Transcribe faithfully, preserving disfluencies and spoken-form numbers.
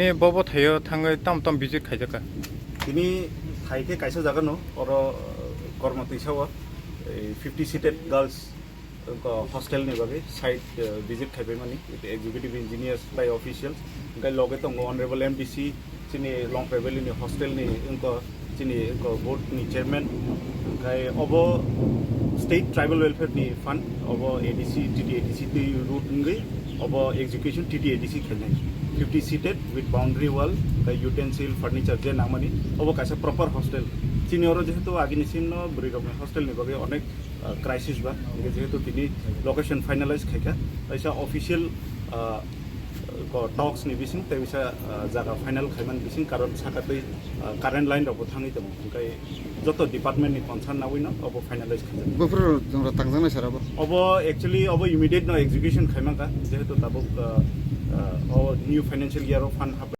Ni bobo thaio thangwi tam tam visit khaijakha. Tini thaikhe kaisa jaga no oro, uh, Kormo Twisao, eh, fifty seated girls, uh, hostel ni bagwi site, uh, visit khaibai mani, executive engineers bai officials, hingkai loge tongo honorable M D C, chini Longpai Valley ni hostel ni wngkha chini wngkha board ni chairman, hingkai obo state tribal welfare ni fund, obo A D C, T T A D C twi route wngwi obo execution T T A D C khainai, fifty seated with boundary wall, hingkai utensil, furniture je nangmani, obo kaisa proper hostel. Chini oro jehetu agini sinno bwrwi rokni hostel ni bagwi onek, uh, crisis ba, hingke jehetu tini location finalize khaikha, kaisa official, uh, ko talks ni bising tei bisa, uh, jaga final khaiman bising, karon sakatwi, uh, current line rok bo thangwi tongo, hingkai joto department ni concern nawi no obo finalize khaijak. Buphuru jwngra tangjaknai sir abo? Obo actually obo immediate no execution khaimankha, jehetu tabuk, uh, uh, o new financial year o fund hap